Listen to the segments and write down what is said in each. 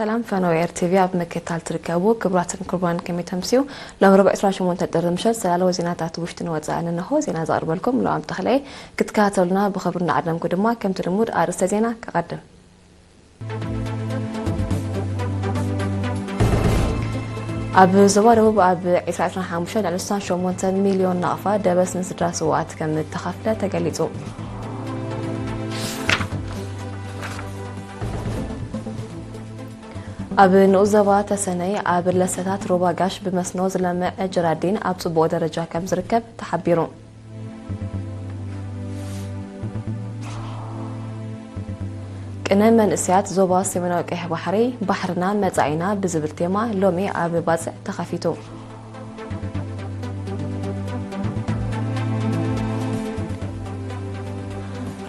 ሰላም ፈነወ ኤር ቲቪ ኣብ ምክትታል ትርከቡ ክቡራትን ክቡራን ከመይ ተምስዩ? ሎም ረቡዕ ዕስራን ሸሞንተን ጥሪ ምሸት ዝላለዎ ዜናታት ውሽጥን ወጻእን እንሆ። ዜና ዘቕርበልኩም ለዋም ተኽለየ። ክትከታተሉና ብኽብሪ እናዓደምኩ ድማ ከምቲ ልሙድ ኣርእስተ ዜና ከቐድም። ኣብ ዞባ ደቡብ ኣብ ዕስራ ዕስራን ሓሙሽተን ልዕሊ ስሳን ሸሞንተን ሚልዮን ናቕፋ ደበስ ንስድራ ስውኣት ከም እተኸፍለ ተገሊጹ። ኣብ ንኡስ ዞባ ተሰነይ ኣብ ለሰታት ሩባ ጋሽ ብመስኖ ዝለምዕ ጀራዲን ኣብ ጽቡቕ ደረጃ ከም ዝርከብ ተሓቢሩ። ቅነ መንእሰያት ዞባ ሰሜናዊ ቀይሕ ባሕሪ፣ ባሕርና መጻኢና ብዝብል ቴማ ሎሚ ኣብ ባጽዕ ተኸፊቱ።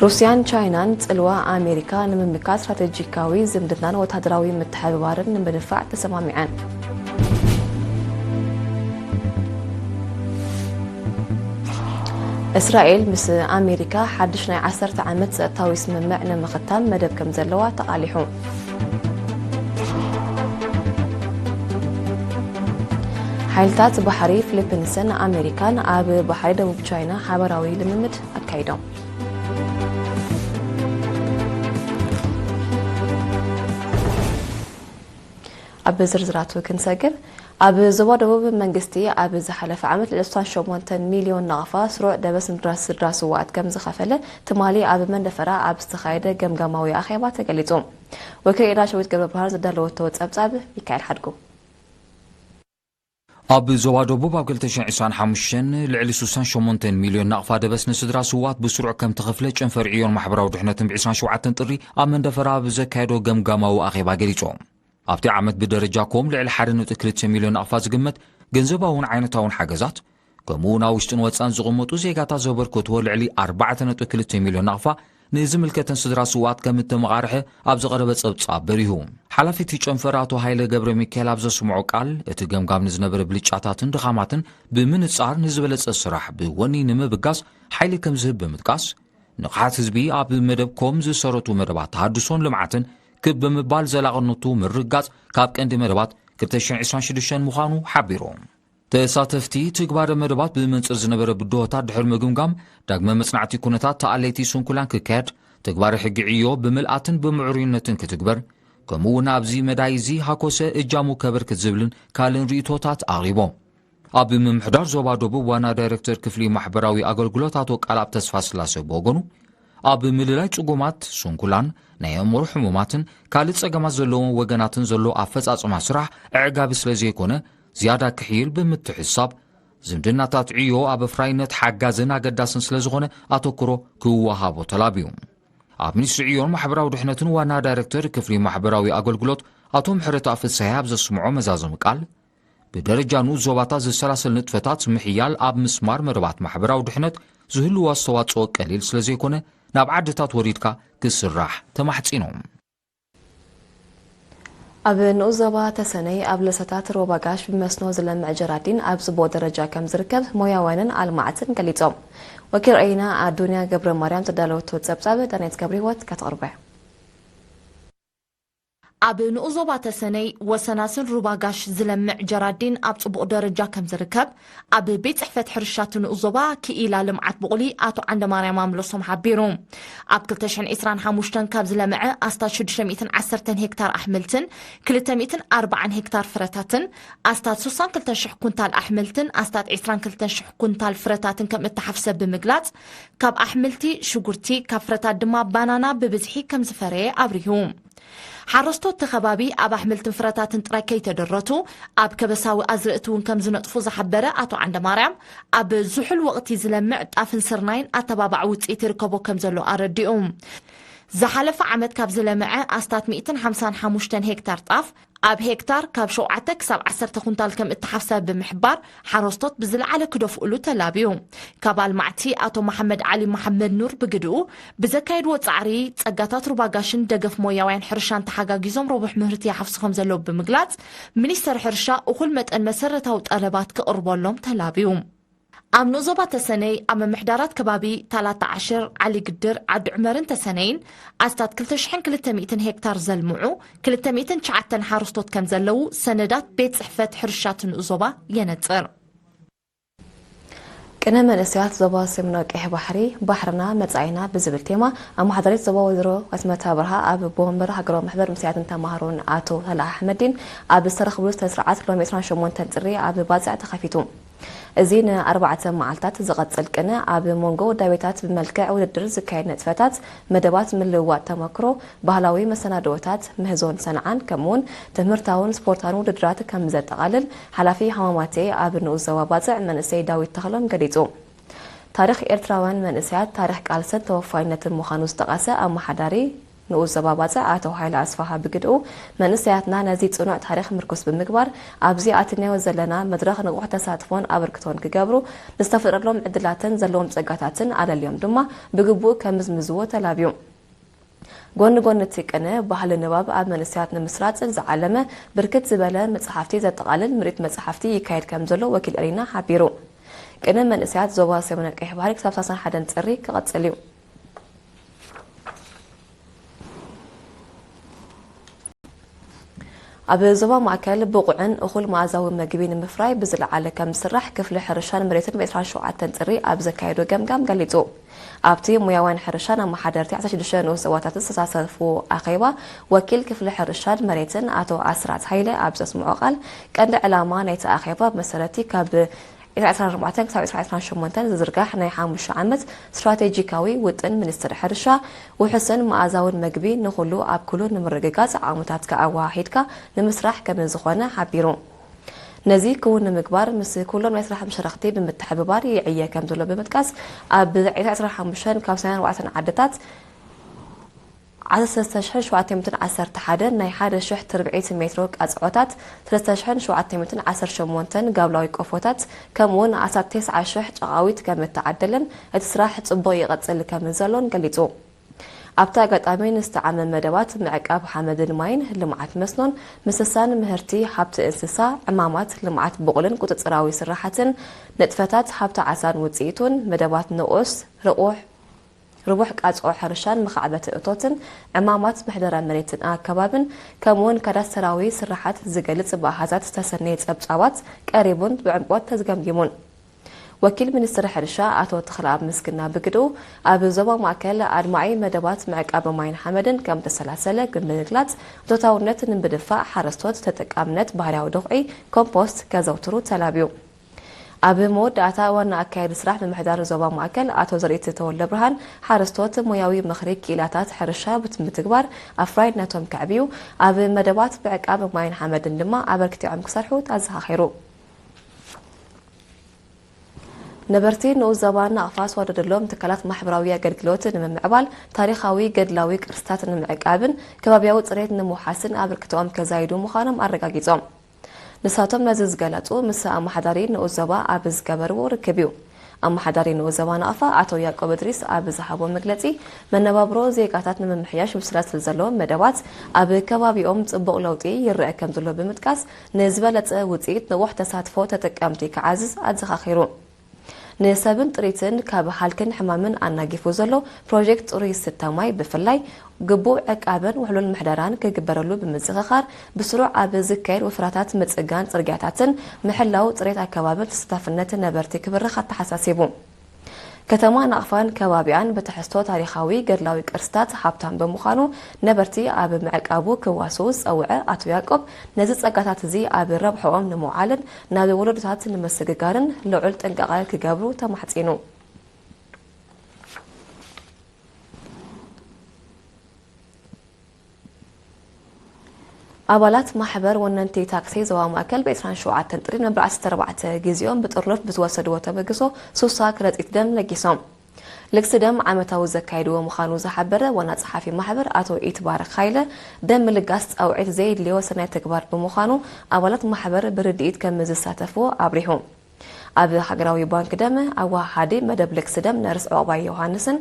ሩስያን ቻይናን ጽልዋ ኣሜሪካ ንምምካት ስትራተጂካዊ ዝምድናን ወታደራዊ ምትሕብባርን ንምድንፋዕ ተሰማሚዐን። እስራኤል ምስ ኣሜሪካ ሓድሽ ናይ ዓሰርተ ዓመት ጸጥታዊ ስምምዕ ንምኽታም መደብ ከም ዘለዋ ተቓሊሑ። ሓይልታት ባሕሪ ፊሊፒንስን ኣሜሪካን ኣብ ባሕሪ ደቡብ ቻይና ሓበራዊ ልምምድ ኣካይዶም። ኣብ ዝርዝራቱ ክንሰግር፣ ኣብ ዞባ ደቡብ መንግስቲ ኣብ ዝሓለፈ ዓመት ልዕሊ ስሳን ሸሞንተን ሚልዮን ናቕፋ ስሩዕ ደበስ ንድራ ስድራ ስውኣት ከም ዝኸፈለ ትማሊ ኣብ መንደፈራ ኣብ ዝተኻየደ ገምጋማዊ ኣኼባ ተገሊጹ። ወኪል ኤና ሸዊት ገብረ ብርሃን ዘዳለወቶ ጸብጻብ ሚካኤል ሓድጉ። ኣብ ዞባ ደቡብ ኣብ ክልተ ሽሕን ዕስራን ሓሙሽተን ልዕሊ ስሳን ሸሞንተን ሚልዮን ናቕፋ ደበስ ንስድራ ስውኣት ብስሩዕ ከም ተኸፍለ ጨንፈር ዕዮን ማሕበራዊ ድሕነትን ብ ዕስራን ሸውዓተን ጥሪ ኣብ መንደፈራ ኣብ ዘካየዶ ገምጋማዊ ኣኼባ ገሊጹ። ኣብቲ ዓመት ብደረጃ ኮም ልዕሊ ሓደ ነጥቢ ክልተ ሚልዮን ናቕፋ ዝግመት ገንዘባውን ዓይነታውን ሓገዛት፣ ከምኡ እውን ኣብ ውሽጥን ወጻን ዝቕመጡ ዜጋታት ዘበርከትዎ ልዕሊ ኣርባዕተ ነጥቢ ክልተ ሚልዮን ናቕፋ ንዝምልከተን ስድራ ስውኣት ከም እተመቓርሐ ኣብ ዝቐረበ ጸብጻብ በሪሁ። ሓላፊ እቲ ጨንፈር ኣቶ ሃይለ ገብረ ሚካኤል ኣብ ዘስምዖ ቃል፣ እቲ ገምጋም ንዝነበረ ብልጫታትን ድኻማትን ብምንጻር ንዝበለጸ ስራሕ ብወኒ ንምብጋስ ሓይሊ ከም ዝህብ ብምጥቃስ፣ ንቕሓት ህዝቢ ኣብ መደብ ኮም ዝሰረቱ መደባት ተሃድሶን ልምዓትን ክብ ብምባል ዘላቕነቱ ምርግጋጽ ካብ ቀንዲ መደባት ክልተ ሽሕን ዕስራን ሽዱሽተን ምዃኑ ሓቢሩ። ተሳተፍቲ ትግባረ መደባት ብመንጽር ዝነበረ ብድሆታት ድሕሪ ምግምጋም፣ ዳግመ መጽናዕቲ ኩነታት ተኣለይቲ ስንኩላን ክካየድ፣ ትግባረ ሕጊ ዕዮ ብምልኣትን ብምዕሩይነትን ክትግበር፣ ከምኡ እውን ኣብዚ መዳይ እዚ ሃኮሰ እጃሙ ከበርክት ዝብልን ካልእን ርእይቶታት ኣቕሪቦም። ኣብ ምምሕዳር ዞባ ደቡብ ዋና ዳይሬክተር ክፍሊ ማሕበራዊ ኣገልግሎት ኣቶ ቃልኣብ ተስፋስላሰ ብወገኑ፣ ኣብ ምልላይ ጽጉማት፣ ስንኩላን፣ ናይ ኣእምሮ ሕሙማትን ካልእ ጸገማት ዘለዎም ወገናትን ዘሎ ኣፈጻጽማ ስራሕ ኣዕጋቢ ስለ ዘይኮነ፣ ዝያዳ ክሕይል ብምትሕስሳብ፣ ዝምድናታት ዕዮ ኣብ ኣፍራይነት ሓጋዝን ኣገዳስን ስለ ዝኾነ ኣተኩሮ ክወሃቦ ተላብዩ። ኣብ ሚኒስትሪ ዕዮን ማሕበራዊ ድሕነትን ዋና ዳይሬክተር ክፍሊ ማሕበራዊ ኣገልግሎት ኣቶ ምሕረተኣብ ፍስሃየ ኣብ ዘስምዖ መዛዘሚ ቃል፣ ብደረጃ ንኡስ ዞባታት ዝሰላሰል ንጥፈታት ምሕያል ኣብ ምስማር መደባት ማሕበራዊ ድሕነት ዝህልዎ ኣስተዋጽኦ ቀሊል ስለ ዘይኮነ፣ ናብ ዓድታት ወሪድካ ክስራሕ ተማሕጺኖም። ኣብ ንኡስ ዞባ ተሰነይ ኣብ ለሰታት ሩባ ጋሽ ብመስኖ ዝለምዕ ጀራዲን ኣብ ጽቡቕ ደረጃ ከም ዝርከብ ሞያውያንን ኣልማዕትን ገሊጾም። ወኪል ሬና ኣዱንያ ገብረ ማርያም ዘዳለወቶ ጸብጻብ ዳንኤት ገብረ ህይወት ከተቕርቦ እያ። ኣብ ንኡስ ዞባ ተሰነይ ወሰናስን ሩባ ጋሽ ዝለምዕ ጀራዲን ኣብ ጽቡቕ ደረጃ ከም ዝርከብ ኣብ ቤት ጽሕፈት ሕርሻ እቲ ንኡስ ዞባ ክኢላ ልምዓት ብቑሊ ኣቶ ዓንደማርያም ኣምሎሶም ሓቢሩ። ኣብ ክልተ ሽሕን ዕስራን ሓሙሽተን ካብ ዝለምዐ ኣስታት ሽዱሽተ ሚእትን ዓሰርተን ሄክታር ኣሕምልትን ክልተ ሚእትን ኣርባዓን ሄክታር ፍረታትን ኣስታት ስሳን ክልተን ሽሕ ኩንታል ኣሕምልትን ኣስታት ዕስራን ክልተን ሽሕ ኩንታል ፍረታትን ከም እተሓፍሰ ብምግላጽ፣ ካብ ኣሕምልቲ፣ ሽጉርቲ፣ ካብ ፍረታት ድማ ባናና ብብዝሒ ከም ዝፈረየ ኣብሪሁ። ሓረስቶት እቲ ከባቢ ኣብ ኣሕምልትን ፍረታትን ጥራይ ከይተደረቱ፣ ኣብ ከበሳዊ ኣዝርእቲ እውን ከም ዝነጥፉ ዝሓበረ ኣቶ ዓንደማርያም፣ ኣብ ዝሑል ወቕቲ ዝለምዕ ጣፍን ስርናይን ኣተባባዒ ውፅኢት ይርከቦ ከም ዘሎ ኣረዲኡ። ዝሓለፈ ዓመት ካብ ዝለምዐ ኣስታት ሚእትን ሓምሳን ሓሙሽተን ሄክታር ጣፍ፣ ኣብ ሄክታር ካብ ሸውዓተ ክሳብ ዓሰርተ ኩንታል ከም እተሓፍሰ ብምሕባር፣ ሓረስቶት ብዝለዓለ ክደፍኡሉ ተላብዩ። ካብ ኣልማዕቲ ኣቶ መሓመድ ዓሊ መሓመድ ኑር ብግድኡ፣ ብዘካየድዎ ጻዕሪ፣ ጸጋታት ሩባ ጋሽን ደገፍ ሞያውያን ሕርሻን ተሓጋጊዞም ረቡሕ ምህርቲ ይሓፍሱ ከም ዘለዉ ብምግላጽ፣ ሚኒስተር ሕርሻ እኹል መጠን መሰረታዊ ጠለባት ክቕርበሎም ተላብዩ። ኣብ ንኡስ ዞባ ተሰነይ ኣብ ምምሕዳራት ከባቢ ታላታ ዓሽር፣ ዓሊ ግድር፣ ዓዲ ዑመርን ተሰነይን ኣስታት ክልተ ሽሕን ክልተ ሚእትን ሄክታር ዘልምዑ ክልተ ሚእትን ትሽዓተን ሓረስቶት ከም ዘለዉ ሰነዳት ቤት ጽሕፈት ሕርሻ እቲ ንኡስ ዞባ የነጽር። ቅነ መንእሰያት ዞባ ሰሜናዊ ቀይሕ ባሕሪ፣ ባሕርና መጻኢና ብዝብል ቴማ፣ ኣመሓዳሪት ዞባ ወይዘሮ ኣስመት ኣብርሃ ኣብ ኣቦ ወንበር ሃገራዊ ማሕበር መንእሰያትን ተማሃሮን ኣቶ ሳላሕ ኣሕመዲን ኣብ ዝተረኽብሉ ስነ ስርዓት፣ ሎሚ ዕስራን ሸሞንተን ጥሪ ኣብ ባጽዕ ተኸፊቱ። እዚ ንኣርባዕተ መዓልታት ዝቐጽል ቅነ፣ ኣብ መንጎ ውዳቤታት ብመልክዕ ውድድር ዝካየድ ንጥፈታት፣ መደባት ምልውዋጥ ተመክሮ፣ ባህላዊ መሰናድኦታት፣ ምህዞን ሰንዓን፣ ከምኡውን ትምህርታውን ስፖርታውን ውድድራት ከም ዘጠቓልል፣ ሓላፊ ሃማማቴ ኣብ ንኡስ ዞባ ባጽዕ መንእሰይ ዳዊት ተኽሎም ገሊጹ። ታሪኽ ኤርትራውያን መንእሰያት ታሪኽ ቃልስን ተወፋይነትን ምዃኑ ዝጠቐሰ ኣመሓዳሪ ንኡስ ዞባ ባጽዕ ኣቶ ሃይለ ኣስፋሃ ብግድኡ፣ መንእሰያትና ነዚ ጽኑዕ ታሪኽ ምርኩስ ብምግባር፣ ኣብዚ ኣትናዮ ዘለና መድረኽ ንቑሕ ተሳትፎን ኣበርክቶን ክገብሩ፣ ንዝተፈጥረሎም ዕድላትን ዘለዎም ጸጋታትን ኣለልዮም ድማ ብግቡእ ከምዝምዝዎ ተላብዩ። ጎኒ ጎኒ እቲ ቅነ፣ ባህሊ ንባብ ኣብ መንእሰያት ንምስራጽ ዝዓለመ ብርክት ዝበለ መጽሓፍቲ ዘጠቓልል ምርኢት መጽሓፍቲ ይካየድ ከም ዘሎ ወኪል ኤሪና ሓቢሩ። ቅነ መንእሰያት ዞባ ሰሜን ቀይሕ ባሕሪ ክሳብ ሰላሳን ሓደን ጥሪ ክቐጽል እዩ። ኣብ ዞባ ማእከል ብቑዕን እኹል መኣዛዊ መግቢ ንምፍራይ ብዝለዓለ ከም ዝስራሕ ክፍሊ ሕርሻን መሬትን ብ ዕስራን ሸውዓተን ጥሪ ኣብ ዘካየዶ ገምጋም ገሊጹ። ኣብቲ ሞያውያን ሕርሻን ኣመሓደርቲ ዓሰርተ ሽዱሽተ ንኡስ ዞባታት ዝተሳተፉ ኣኼባ፣ ወኪል ክፍሊ ሕርሻን መሬትን ኣቶ ኣስራት ሃይለ ኣብ ዘስምዖ ቃል፣ ቀንዲ ዕላማ ናይቲ ኣኼባ ብመሰረቲ ካብ ዕስራን ኣርባዕተን ክሳብ ዕስራን ዕስራን ሸሞንተን ዝዝርጋሕ ናይ ሓሙሽተ ዓመት ስትራቴጂካዊ ውጥን ሚኒስትሪ ሕርሻ፣ ውሑስን መኣዛውን መግቢ ንኹሉ ኣብ ኩሉ ንምርግጋጽ ዓቕምታትካ ኣወሃሂድካ ንምስራሕ ከም ዝኾነ ሓቢሩ። ነዚ ክውን ንምግባር ምስ ኩሎም ናይ ስራሕ መሻርኽቲ ብምትሕብባር ይዕየ ከም ዘሎ ብምጥቃስ፣ ኣብ ዕስራን ሓሙሽተን ካብ ሰማንያን ኣርባዕተን ዓድታት ዓሰርተ ሰለስተ ሽሕን ሸውዓተ ሚእትን ዓሰርተ ሓደን ናይ ሓደ ሽሕ ትርብዒት ሜትሮ ቀጽዖታት፣ ሰለስተ ሽሕን ሸውዓተ ሚእትን ዓሰርተ ሸሞንተን ጋብላዊ ቆፎታት፣ ከምኡውን ኣስታት ተስዓ ሽሕ ጨቓዊት ከም እተዓደለን እቲ ስራሕ ጽቡቕ ይቐጽል ከም ዘሎን ገሊጹ። ኣብቲ ኣጋጣሚ ንዝተዓመ መደባት ምዕቃብ ሓመድን ማይን፣ ልምዓት መስኖን ምስሳን ምህርቲ፣ ሃብቲ እንስሳ፣ ዕማማት፣ ልምዓት ብቑልን ቁጽጽራዊ ስራሓትን፣ ንጥፈታት ሃብቲ ዓሳን ውጽኢቱን፣ መደባት ንኡስ፣ ርቑሕ፣ ርቡሕ ቃጽዖ ሕርሻን መኻዕበቲ እቶትን፣ ዕማማት ምሕደራ መሬትን ኣከባብን፣ ከምኡውን ካዳስተራዊ ስራሓት ዝገልጽ ብኣሃዛት ዝተሰነየ ጸብጻባት ቀሪቡን ብዕምቆት ተገምጊሙን። ወኪል ሚኒስትሪ ሕርሻ ኣቶ ተኽለኣብ ምስግና ብግድኡ፣ ኣብ ዞባ ማእከል ኣድማዒ መደባት ምዕቃብ ማይን ሓመድን ከም ተሰላሰለ ብምግላጽ፣ እቶታውነት ንምድንፋዕ ሓረስቶት ተጠቃምነት ባህርያዊ ድኹዒ፣ ኮምፖስት፣ ከዘውትሩ ተላብዩ። ኣብ መወዳእታ፣ ዋና ኣካያዲ ስራሕ ምምሕዳር ዞባ ማእከል ኣቶ ዘርእቲ ተወልደብርሃን፣ ሓረስቶት ሞያዊ ምኽሪ ክኢላታት ሕርሻ ብምትግባር ኣፍራይነቶም ከዕብዩ፣ ኣብ መደባት ምዕቃብ ማይን ሓመድን ድማ ኣበርኪቲዖም ክሰርሑ ኣዘኻኺሩ። ነበርቲ ንኡስ ዞባ ናቕፋ ዝወረደሎም ትካላት ማሕበራዊ ኣገልግሎት ንምምዕባል ታሪኻዊ ገድላዊ ቅርስታት ንምዕቃብን ከባብያዊ ጽሬት ንምውሓስን ኣበርክቶኦም ከዛይዱ ምዃኖም ኣረጋጊጾም። ንሳቶም ነዚ ዝገለጹ ምስ ኣመሓዳሪ ንኡስ ዞባ ኣብ ዝገበርዎ ርክብ እዩ። ኣመሓዳሪ ንኡስ ዞባ ናቕፋ ኣቶ ያዕቆብ እድሪስ ኣብ ዝሃቦ መግለጺ፣ መነባብሮ ዜጋታት ንምምሕያሽ ብስራት ስለዘለዎም መደባት ኣብ ከባቢኦም ጽቡቕ ለውጢ ይረአ ከም ዘሎ ብምጥቃስ፣ ንዝበለጸ ውጽኢት ንቑሕ ተሳትፎ ተጠቀምቲ ክዓዝዝ ኣዘኻኺሩ። ንሰብን ጥሪትን ካብ ሃልክን ሕማምን ኣናጊፉ ዘሎ ፕሮጀክት ጽሩይ ዝስተ ማይ ብፍላይ ግቡእ ዕቃበን ውሕሉል ምሕደራን ክግበረሉ ብምዝኽኻር፣ ብስሩዕ ኣብ ዝካየድ ወፍራታት ምጽጋን ጽርግያታትን ምሕላው ጽሬት ኣከባብን ተሳታፍነት ነበርቲ ክብርኽ ኣተሓሳሲቡ። ከተማ ናቕፋን ከባቢኣን ብትሕዝቶ ታሪኻዊ ገድላዊ ቅርስታት ሃብታም ብምዃኑ፣ ነበርቲ ኣብ ምዕቃቡ ክዋስኡ ዝጸውዐ ኣቶ ያዕቆብ፣ ነዚ ጸጋታት እዚ ኣብ ረብሕኦም ንምውዓልን ናብ ወለዶታት ንምስግጋርን ልዑል ጥንቃቐ ክገብሩ ተማሕጺኑ። ኣባላት ማሕበር ወነንቲ ታክሲ ዞባ ማእከል ብ ዕስራን ሸውዓተን ጥሪ ንመበል ዓሰርተ ኣርባዕተ ግዜኦም ብጥርኑፍ ብዝወሰድዎ ተበግሶ ሱሳ ከረጺት ደም ለጊሶም። ልግሲ ደም ዓመታዊ ዘካየድዎ ምዃኑ ዝሓበረ ዋና ጸሓፊ ማሕበር ኣቶ ኢትባረክ ሃይለ፣ ደም ምልጋስ ጻውዒት ዘየድልዮ ሰናይ ተግባር ብምዃኑ ኣባላት ማሕበር ብርድኢት ከም ዝሳተፍዎ ኣብሪሁ። ኣብ ሃገራዊ ባንክ ደም ኣወሃሃዲ መደብ ልግሲ ደም ነርስ ዑቕባይ ዮሃንስን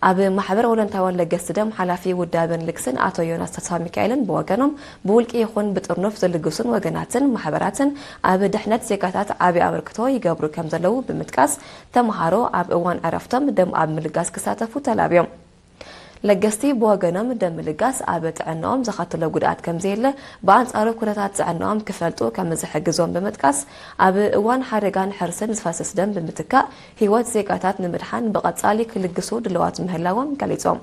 ኣብ ማሕበር ወለንታውያን ለገስቲ ደም ሓላፊ ውዳበን ልግስን ኣቶ ዮናስ ተስፋ ሚካኤልን ብወገኖም፣ ብውልቂ ይኹን ብጥርኑፍ ዝልግሱን ወገናትን ማሕበራትን ኣብ ድሕነት ዜጋታት ዓቢ ኣበርክቶ ይገብሩ ከም ዘለዉ ብምጥቃስ፣ ተምሃሮ ኣብ እዋን ዕረፍቶም ደም ኣብ ምልጋስ ክሳተፉ ተላብዮም። ለገስቲ ብወገኖም፣ ደም ምልጋስ ኣብ ጥዕናኦም ዘኸትሎ ጉድኣት ከም ዘየለ፣ ብኣንጻሩ ኩነታት ጥዕናኦም ክፈልጡ ከም ዝሕግዞም ብምጥቃስ፣ ኣብ እዋን ሓደጋን ሕርስን ዝፈስስ ደም ብምትካእ ህይወት ዜጋታት ንምድሓን ብቐጻሊ ክልግሱ ድልዋት ምህላዎም ገሊጾም።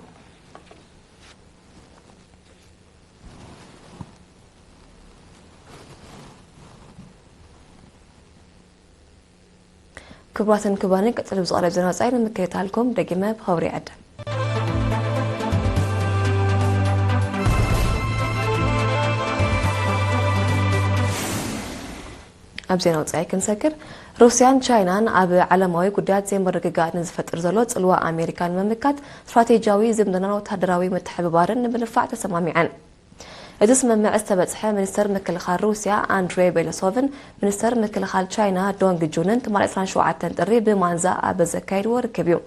ክቡራትን ክቡራንን፣ ቀጺሉ ብዝቐርብ ዜና ወጻኢ ንምክትታልኩም ደጊመ ብኽብሪ ይዕድም። ኣብ ዜና ወጻኢ ክንሰግር፣ ሩስያን ቻይናን ኣብ ዓለማዊ ጉዳያት ዘይምርግጋእ ንዝፈጥር ዘሎ ጽልዋ ኣሜሪካ ንምምካት ስትራቴጂያዊ ዝምድናን ወታደራዊ ምትሕብባርን ንምንፋዕ ተሰማሚዐን። እቲ ስምምዕ ዝተበጽሐ ሚኒስተር ምክልኻል ሩስያ ኣንድሬ ቤሎሶቭን ሚኒስተር ምክልኻል ቻይና ዶንግ ጁንን ትማሊ ዕስራን ሸውዓተን ጥሪ ብማንዛ ኣብ ዘካየድዎ ርክብ እዩ።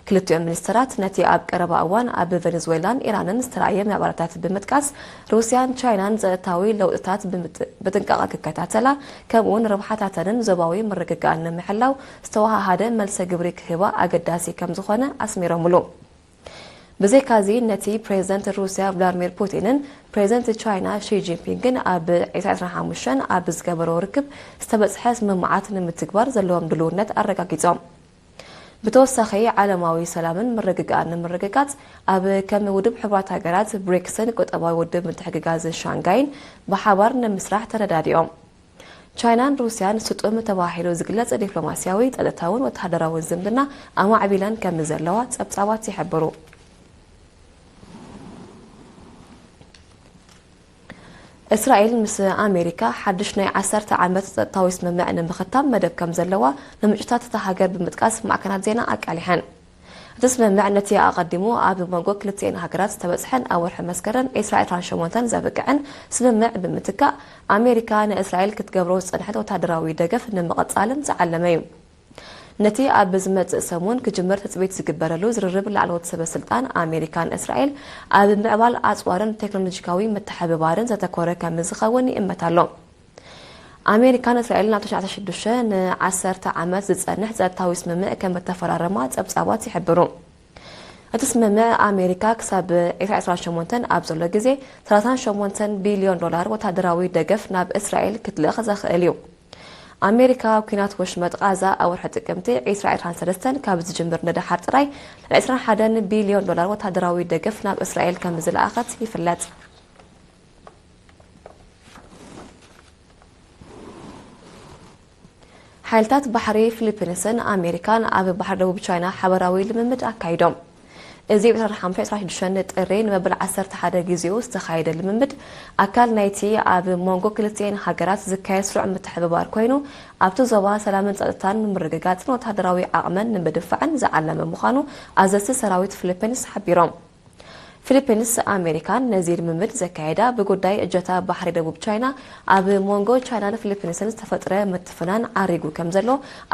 ክልቲኦም ሚኒስተራት ነቲ ኣብ ቀረባ እዋን ኣብ ቬኔዙዌላን ኢራንን ዝተራእየ ምዕባለታት ብምጥቃስ፣ ሩስያን ቻይናን ጸጥታዊ ለውጥታት ብምጥ-፣ ብጥንቃቐ ክከታተላ፣ ከምኡውን ረብሓታተንን ዞባዊ ምርግጋእን ንምሕላው ዝተወሃሃደ መልሰ ግብሪ ክህባ ኣገዳሲ ከም ዝኾነ ኣስሚሮምሉ። ብዘይካዚ፣ ነቲ ፕሬዝደንት ሩስያ ቭላድሚር ፑቲንን ፕሬዝደንት ቻይና ሺ ጂንፒንግን ኣብ ዕስራ ዕስራን ሓሙሽተን ኣብ ዝገበሮ ርክብ ዝተበጽሐ ስምምዓት ንምትግባር ዘለዎም ድልውነት ኣረጋጊጾም። ብተወሳኺ፣ ዓለማዊ ሰላምን ምርግጋእን ንምርግጋጽ፣ ኣብ ከም ውድብ ሕቡራት ሃገራት፣ ብሪክስን ቁጠባዊ ውድብ ምትሕግጋዝ ሻንጋይን ብሓባር ንምስራሕ ተረዳዲኦም። ቻይናን ሩስያን ስጡም ተባሂሉ ዝግለጽ ዲፕሎማስያዊ፣ ጸጥታውን ወተሃደራውን ዝምድና ኣማዕቢለን ከም ዘለዋ ጸብጻባት ይሕብሩ። እስራኤል ምስ ኣሜሪካ ሓድሽ ናይ ዓሰርተ ዓመት ጸጥታዊ ስምምዕ ንምኽታም መደብ ከም ዘለዋ ንምንጭታት እታ ሃገር ብምጥቃስ ማዕከናት ዜና ኣቃሊሐን። እቲ ስምምዕ ነቲ ኣቐዲሙ ኣብ መንጎ ክልቲኤን ሃገራት ዝተበጽሐን ኣብ ወርሒ መስከረም ዕስራ ዕስራን ሸሞንተን ዘብቅዕን ስምምዕ ብምትካእ፣ ኣሜሪካ ንእስራኤል ክትገብሮ ዝጸንሐት ወታደራዊ ደገፍ ንምቕጻልን ዝዓለመ እዩ። ነቲ ኣብ ዝመጽእ ሰሙን ክጅምር ትጽቢት ዝግበረሉ ዝርርብ ላዕለዎት ሰበ ስልጣን ኣሜሪካን እስራኤል ኣብ ምዕባል ኣጽዋርን ቴክኖሎጂካዊ ምትሕብባርን ዘተኮረ ከም ዝኸውን ይእመት ኣሎ። ኣሜሪካን እስራኤልን ኣብ ተሽዓተ ሽዱሽተ ንዓሰርተ ዓመት ዝጸንሕ ጸጥታዊ ስምምዕ ከም እተፈራረማ ጸብጻባት ይሕብሩ። እቲ ስምምዕ ኣሜሪካ ክሳብ ዕስራ ዕስራን ሸሞንተን ኣብ ዘሎ ግዜ ሰላሳን ሸሞንተን ቢልዮን ዶላር ወታደራዊ ደገፍ ናብ እስራኤል ክትልእኽ ዘኽእል እዩ። ኣሜሪካ ኣብ ኲናት ወሽመጥ ቓዛ ኣብ ወርሒ ጥቅምቲ ዕስራ ዕስራን ሰለስተን ካብ ዝጅምር ንደሓር ጥራይ ልዕሊ ዕስራን ሓደን ቢልዮን ዶላር ወታደራዊ ደገፍ ናብ እስራኤል ከም ዝለኣኸት ይፍለጥ። ሓይልታት ባሕሪ ፊሊፒንስን ኣሜሪካን ኣብ ባሕሪ ደቡብ ቻይና ሓበራዊ ልምምድ ኣካይዶም። እዚ ብ ዕስራን ሓሙሽተን ዕስራን ሽዱሽተን ጥሪ ንመበል ዓሰርተ ሓደ ግዜኡ ዝተኻየደ ልምምድ፣ ኣካል ናይቲ ኣብ መንጎ ክልቲኤን ሃገራት ዝካየድ ስሩዕ ምትሕብባር ኮይኑ፣ ኣብቲ ዞባ ሰላምን ጸጥታን ንምርግጋጽን ወተሃደራዊ ዓቕመን ንምድንፋዕን ዝዓለመ ምዃኑ ኣዘዝቲ ሰራዊት ፊሊፒንስ ሓቢሮም። ፊሊፒንስ ኣሜሪካን ነዚ ልምምድ ዘካየዳ፣ ብጉዳይ እጀታ ባሕሪ ደቡብ ቻይና ኣብ መንጎ ቻይናን ፊሊፒንስን ዝተፈጥረ ምትፍናን ዓሪጉ ከም ዘሎ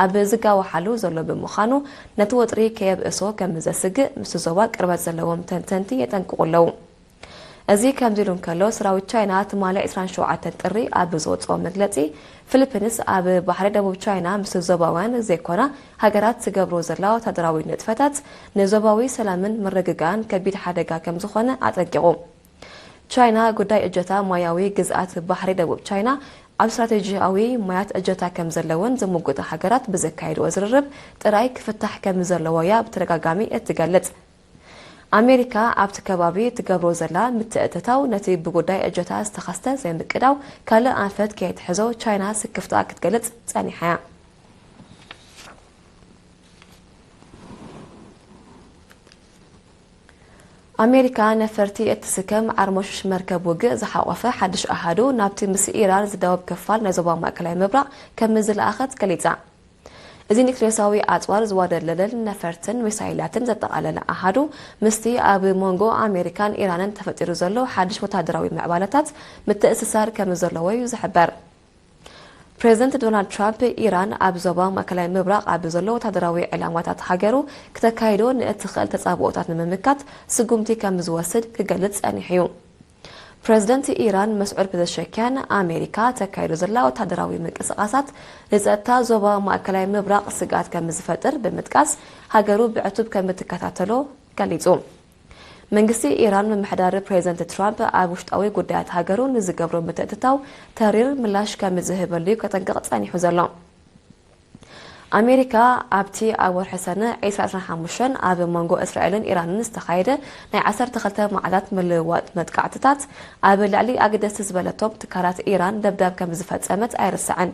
ኣብ ዝጋወሓሉ ዘሎ ብምዃኑ፣ ነቲ ወጥሪ ከየብእሶ ከም ዘስግእ ምስቲ ዞባ ቅርበት ዘለዎም ተንተንቲ የጠንቅቑ ኣለዉ። እዚ ከምዚ ኢሉ እንከሎ፣ ሰራዊት ቻይና ትማሊ ዕስራን ሸውዓተን ጥሪ ኣብ ዝወጽኦ መግለጺ፣ ፊሊፒንስ ኣብ ባሕሪ ደቡብ ቻይና ምስ ዞባውያን ዘይኮና ሃገራት ትገብሮ ዘላ ወታደራዊ ንጥፈታት ንዞባዊ ሰላምን ምርግጋእን ከቢድ ሓደጋ ከም ዝኾነ ኣጠንቂቑ። ቻይና ጉዳይ እጀታ ማያዊ ግዝኣት ባሕሪ ደቡብ ቻይና ኣብ ስትራቴጂያዊ ማያት እጀታ ከም ዘለወን ዝምጉታ ሃገራት ብዘካየድኦ ዝርርብ ጥራይ ክፍታሕ ከም ዘለዎ'ያ ብተደጋጋሚ እትገልጽ። ኣሜሪካ ኣብቲ ከባቢ ትገብሮ ዘላ ምትእትታው ነቲ ብጉዳይ እጀታ ዝተኸስተ ዘይምቅዳው ካልእ ኣንፈት ከየትሕዞ ቻይና ስክፍታኣ ክትገልጽ ጸኒሓ'ያ። ኣሜሪካ ነፈርቲ እትስከም ዓርሞሽሽ መርከብ ውግእ ዝሓቖፈ ሓድሽ ኣሃዱ ናብቲ ምስ ኢራን ዝዳወብ ክፋል ናይ ዞባ ማእከላይ ምብራቕ ከም ዝለኣኸት ገሊጻ። እዚ ኒክሌሳዊ ኣጽዋር ዝዋደለለን ነፈርትን ሚሳይላትን ዘጠቓለለ ኣሃዱ፣ ምስቲ ኣብ መንጎ ኣሜሪካን ኢራንን ተፈጢሩ ዘሎ ሓድሽ ወታደራዊ ምዕባለታት ምትእስሳር ከም ዘለዎ'ዩ ዝሕበር። ፕሬዚደንት ዶናልድ ትራምፕ፣ ኢራን ኣብ ዞባ ማእከላይ ምብራቕ ኣብ ዘሎ ወታደራዊ ዕላማታት ሃገሩ ክተካይዶ ንእትኽእል ተጻብኦታት ንምምካት ስጉምቲ ከም ዝወስድ ክገልጽ ጸኒሑ እዩ። ፕሬዚደንት ኢራን መስዑድ ፔዘሽኪያን፣ ኣሜሪካ ተካይዶ ዘላ ወታደራዊ ምንቅስቓሳት ንጸጥታ ዞባ ማእከላይ ምብራቕ ስግኣት ከም ዝፈጥር ብምጥቃስ፣ ሃገሩ ብዕቱብ ከም እትከታተሎ ገሊጹ። መንግስቲ ኢራን፣ ምምሕዳር ፕሬዚደንት ትራምፕ ኣብ ውሽጣዊ ጉዳያት ሃገሩ ንዝገብሮ ምትእትታው ተሪር ምላሽ ከም ዝህበሉ እዩ ከጠንቅቕ ጸኒሑ ዘሎ። ኣሜሪካ ኣብቲ ኣብ ወርሒ ሰነ ዕስራ ዕስራን ሓሙሽተን ኣብ መንጎ እስራኤልን ኢራንን ዝተኻየደ ናይ ዓሰርተ ክልተ መዓልታት ምልውዋጥ መጥቃዕትታት ኣብ ልዕሊ ኣገደስቲ ዝበለቶም ትካላት ኢራን ደብዳብ ከም ዝፈጸመት ኣይርሳዕን።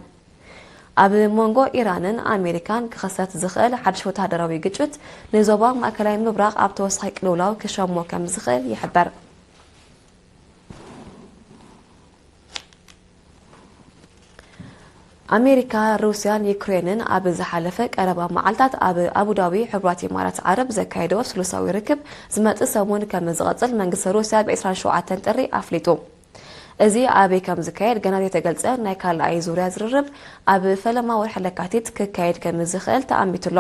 ኣብ መንጎ ኢራንን ኣሜሪካን ክኽሰት ዝኽእል ሓድሽ ወተሃደራዊ ግጭት ንዞባ ማእከላይ ምብራቕ ኣብ ተወሳኺ ቅልውላው ክሸሞ ከም ዝኽእል ይሕበር። ኣሜሪካ፣ ሩስያን ዩክሬንን ኣብ ዝሓለፈ ቀረባ መዓልታት ኣብ ኣቡዳቢ ሕቡራት ኢማራት ዓረብ ዘካየደኦ ስሉሳዊ ርክብ ዝመጽእ ሰሙን ከም ዝቐጽል መንግስቲ ሩስያ ብ ዕስራን ሸውዓተን ጥሪ ኣፍሊጡ። እዚ ኣበይ ከም ዝካየድ ገና ዘይተገልጸ ናይ ካልኣይ ዙርያ ዝርርብ ኣብ ፈለማ ወርሒ ለካቲት ክካየድ ከም ዝኽእል ተኣሚቱሎ።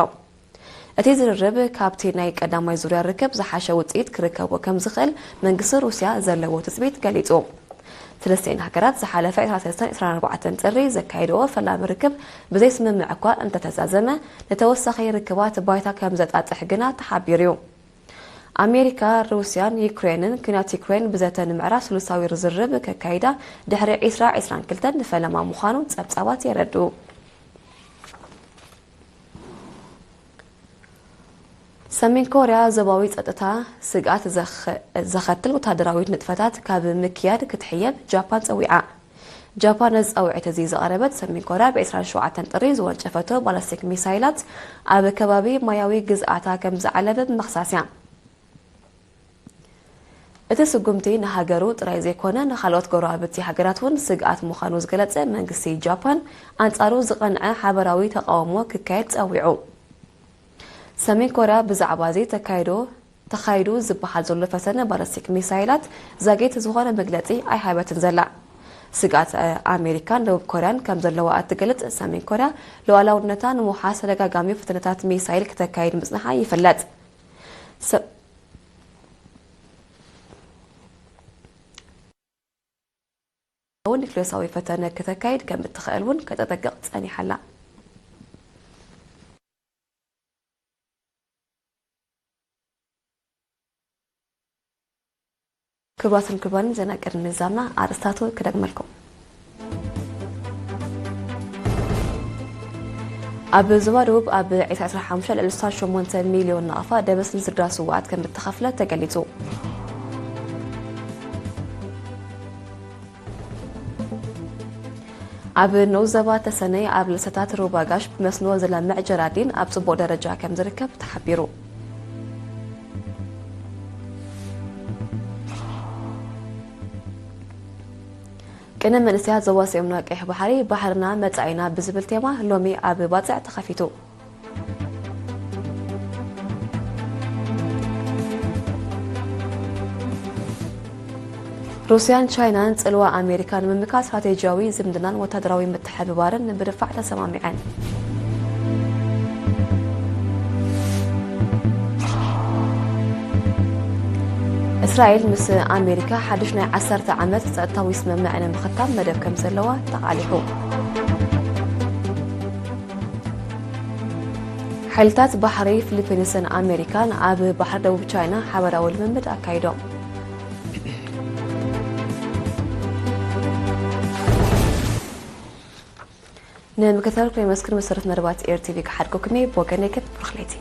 እቲ ዝርርብ ካብቲ ናይ ቀዳማይ ዙርያ ርክብ ዝሓሸ ውጽኢት ክርከቦ ከም ዝኽእል መንግስቲ ሩስያ ዘለዎ ትጽቢት ገሊጹ። ሰለስቲኤን ሃገራት ዝሓለፈ ዕስራን ሰለስተን ዕስራን ኣርባዕተን ጥሪ ዘካየድኦ ፈላሚ ርክብ ብዘይስምምዕ እኳ እንተተዛዘመ፣ ንተወሳኺ ርክባት ባይታ ከም ዘጣጥሕ ግና ተሓቢሩ እዩ። ኣሜሪካ፣ ሩስያን ዩክሬንን፣ ኲናት ዩክሬን ብዘተ ንምዕራፍ ስሉሳዊ ዝርርብ ከካይዳ ድሕሪ ዕስራ ዕስራን ክልተን ንፈለማ ምዃኑ ጸብጻባት የረድኡ። ሰሜን ኮርያ ዞባዊ ጸጥታ ስግኣት ዘኸ-፣ ዘኸትል ወታደራዊት ንጥፈታት ካብ ምክያድ ክትሕየብ ጃፓን ጸዊዓ። ጃፓን ነዚ ጻውዒት እዚ ዘቕረበት፣ ሰሜን ኮርያ ብ ዕስራን ሸውዓተን ጥሪ ዝወንጨፈቶ ባላስቲክ ሚሳይላት ኣብ ከባቢ ማያዊ ግዝኣታ ከም ዝዓለበ ብምኽሳስ እያ። እቲ ስጉምቲ ንሃገሩ ጥራይ ዘይኮነ፣ ንኻልኦት ጎረባብቲ ሃገራት እውን ስግኣት ምዃኑ ዝገለጸ መንግስቲ ጃፓን፣ ኣንጻሩ ዝቐንዐ ሓበራዊ ተቓውሞ ክካየድ ጸዊዑ። ሰሜን ኮርያ ብዛዕባ እዚ ተካይዶ፣ ተኻይዱ ዝበሃል ዘሎ ፈተነ ባላስቲክ ሚሳይላት ዛጊት ዝኾነ መግለጺ ኣይሃበትን ዘላ። ስግኣት፣ እ፣ ኣሜሪካን ደቡብ ኮርያን ከም ዘለዋ እትገልጽ ሰሜን ኮርያ፣ ሉዓላውነታ ንምውሓስ ተደጋጋሚ ፈተነታት ሚሳይል ክተካይድ ምጽንሓ ይፍለጥ። ሰ-፣ እውን ኒክሌሳዊ ፈተነ ክተካይድ ከም እትኽእል እውን ከተጠንቅቕ ጸኒሓ ኣላ። ክቡራትን ክቡራንን፣ ዜና ቅድሚ ምዛምና ኣርእስታቱ ክደግመልኩም። ኣብ ዞባ ደቡብ ኣብ ዕስራ ዕስራን ሓሙሽተን ልዕሊ ስሳ ሸሞንተ ሚልዮን ናቕፋ ደበስ ንዝርዳ ስውኣት ከም እተኸፍለ ተገሊጹ። ኣብ ንኡስ ዞባ ተሰነይ ኣብ ልሰታት ሩባ ጋሽ ብመስኖ ዝለምዕ ጀራዲን ኣብ ጽቡቕ ደረጃ ከም ዝርከብ ተሓቢሩ። ቅነ መንእሰያት ዞባ ሰሜናዊ ቀይሕ ባሕሪ፣ ባሕርና መጻኢና ብዝብል ቴማ ሎሚ ኣብ ባጽዕ ተኸፊቱ። ሩስያን ቻይናን ጽልዋ ኣሜሪካ ንምምካት ስትራቴጂያዊ ዝምድናን ወታደራዊ ምትሕብባርን ንምድንፋዕ ተሰማሚዐን። እስራኤል ምስ ኣሜሪካ ሓድሽ ናይ ዓሰርተ ዓመት ጸጥታዊ ስምምዕ ንምኽታም መደብ ከም ዘለዋ ተቓሊሑ። ሓይልታት ባሕሪ ፊሊፒንስን ኣሜሪካን ኣብ ባሕሪ ደቡብ ቻይና ሓበራዊ ልምምድ ኣካይዶም። ንምክትታልኩም የመስግን። መሰረት መደባት ኤር ቲቪ ክሓድገኩም እየ። ብወገነይ ግን ብሩኽ ለይቲ።